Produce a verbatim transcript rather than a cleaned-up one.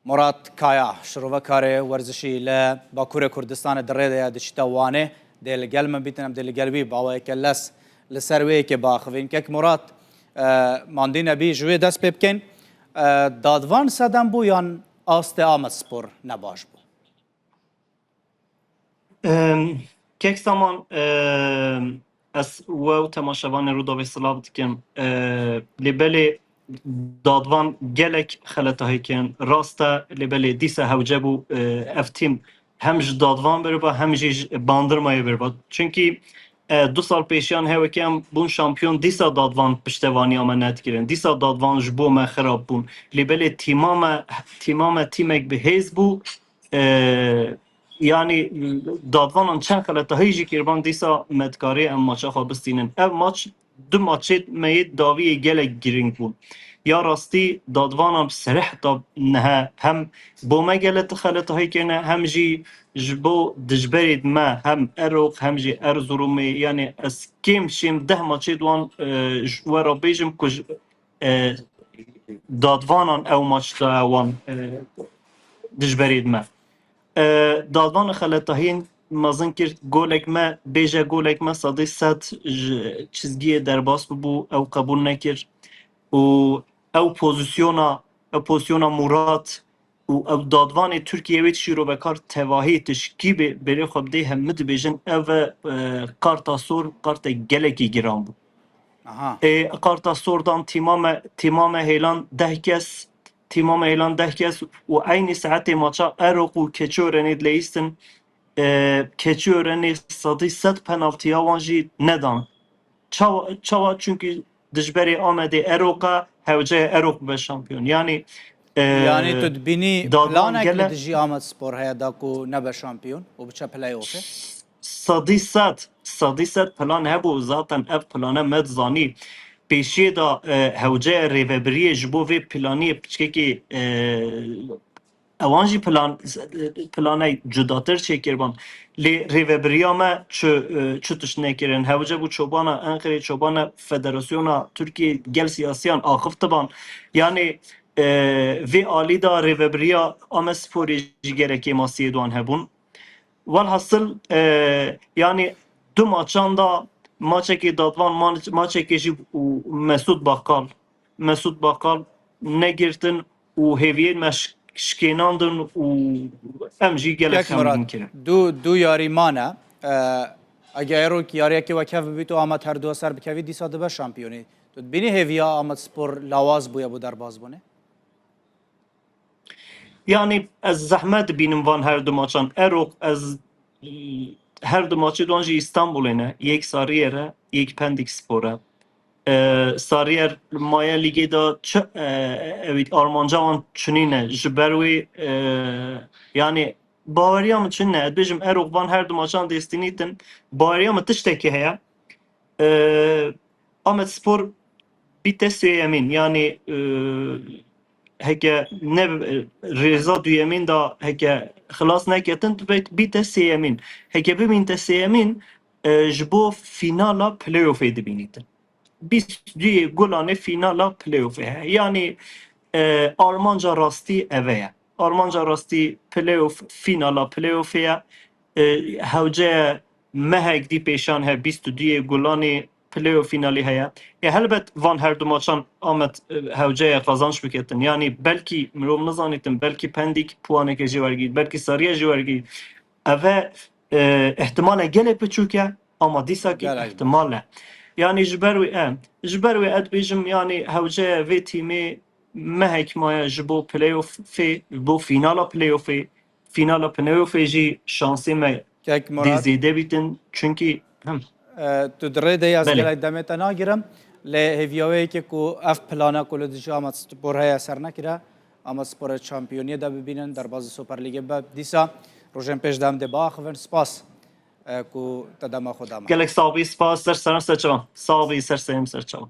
Murat Kaya, şirovekarê werzişî li Bakurê Kurdistanê di rê de ye, diçîte Wanê, dê li gel min bîtin, em dê li gel wî bi awayeke lez li ser wê yekê biaxivîn. Kek Murat, e, mandî nebî, ji wê dest pê bikeyn. E, Dadvan sedem bû yan astê Amedspor ne baş bû? Em, Kek Saman, em, ez we û temaşevanê Rûdawê silav dikim. E, lê belê Dadvan gelek xeletahî kirin. Rast e, lê belê dîsa hewce bû, e, ev tîm hem ji Dadvan beriba hem jî ji Bandırmayê beriba. Çunkî, e, du sal pêşiyan hewekê em bûn şampiyon, dîsa Dadvan piştevaniya me nedikirin. Dîsa Dadvan ji bo me xirab bûn. Lê belê tîma me, tîma me tîmek bi hêz bû. E, yanî Dadvanan çend xeletahî jî kiriban, dîsa me dikarê em maça xwe bistînin. Ev maç, du maçê me yê dawiyê gelek girîng bûn. Ya rastî Dadvanan bi serî heta niha hem bo me gelek xeletahî kirine, hem jî ji bo dijberê me, hem Erok hem jî Erzurumê, yanî ez kêm şêm deh maçê di wan, e, ji we re bêjim ku ji, e, Dadvanan ew maç da wan, e, dijberê me. E, Dadvan xeletahiyên mezin kir, golek me, bêje golek me sedî sed ji çizgiyê derbas bûbû, ew qebûl nekir. Û ew pozisyona, ew pozisyona Murat û ew Dadvanê Tirkiyê wê şîrovekar tevahî tişkî bê, berê xwe bidê, hemû dibêjin ev e, e, karta sor, kartek gelekî giran bû. Aha. Ê, karta sor dan tîma me, tîma me hêlan deh kes, tîma me hêlan deh kes û eynî saetê maça Erok û Keçiörenê dileyîstin. E, Keçiörenê sedî sed penaltiya wan jî nedan. Çawa, çawa? Çunkî dijberê Amedê Erok e, hewce ye Erok bibe şampiyon. Yanî, e, Yanî tu dibînî Dadvan planek li gele- dijî Amedspor heye da ku nebe şampiyon û biçe playoffê? Sedî sed, sedî sed plan hebû. Zaten ev plane me dizanî. Pêşiyê de, e, hewceye rêvebiriyê ji bo vê planiyê piçkekî, e, ewan jî plan, planek cudatir çêkiribin. Lê rêvebiriya me çi, e, çi tişt nekirin. Hewce bû çobana Enqerê, çobana Federasyona Tirkiyê gel siyasiyan axiftiban. Yanî, e, vê alî de rêvebiriya Amedsporê jî gelek kêmasiyê di wan hebûn. Welhasil, e, yanî du maçan da maçekê Dadvan, ma-, maçekê jî û Mesûd Bakal, Mesûd Bakal negirtin û hêviyên me şk-, şikênandin û em jî gelek Kek Murat, xemgîn kirin. Du, du yarî mane. E, eger Erok yariyekê wekhev bibît û Amed her du ser bikevî, dîsa dibe şampiyonî. Tu dibînî hêviya Amedspor lawaz bûye bo derbasbûnê? Yanî ez zehmet dibînim van her du maçan. Erok ez, her du maçê di wan jî Îstanbulê ne. Yek Sarıyer e, yek Pendik Spor e. E, Sarıyer maye lîgê de çi, e, ewî armanca wan çinî ne. Ji ber wê, e, yanî baweriya min çin ne. Ez dibêjim Erok van her du maçan destînîtin. Baweriya min tiştekî heye. E, Amedspor bîte sêyemîn, yanî, e, heke ne, e, rêza duyemîn de heke xilas neketin, dibe bîte sêyemîn. Heke bimînte sêyemîn, e, ji bo fînala playoffê dibînîtin. Bîst duyê Gulanê fînala playoffê heye. Yanî, e, armanca rastî eve ye. Armanca rastî playoff, fînala playoffê ye. E, hewce ye mehek dî pêşan he, bîst û duyê Gulanê playoff fînalî heye. Ê, helbet van her du maçan Amed, e, hewce ye qazanç biketin. Yanî belkî mirov nizanîtin, belkî Pendîk puaneke jê wergît, belkî Sarıyer jê wergît. Eve, e, ihtimale gelê piçûk e, ama dîsakî Gelek. ihtimal e. Yanî ji ber wê, e, ji ber wê ez dibêjim, yanî hewce ye vê tîmê mehek maye ji bo playoffê, ji bo fînala playoffê, fînala playoffê jî şansê me Kek dê Murat, zêde bîtin. Çunkî, hem. E, tu di rê de yî, ez Belê. gelek demê te nagirim. Lê hêviya wê yekê ku ev plana ku li dijî Amedspor heye ser nekire, Amedsporê şampiyoniyê de bibînin, derbas di Super Lîgê bibe. Dîsa rojên pêş de em dê biaxivin. Spas, e, ku te dema xwe da me. Gelek sax bî, spas, ser serim ser çavan. Sax bî, ser serim ser çavan.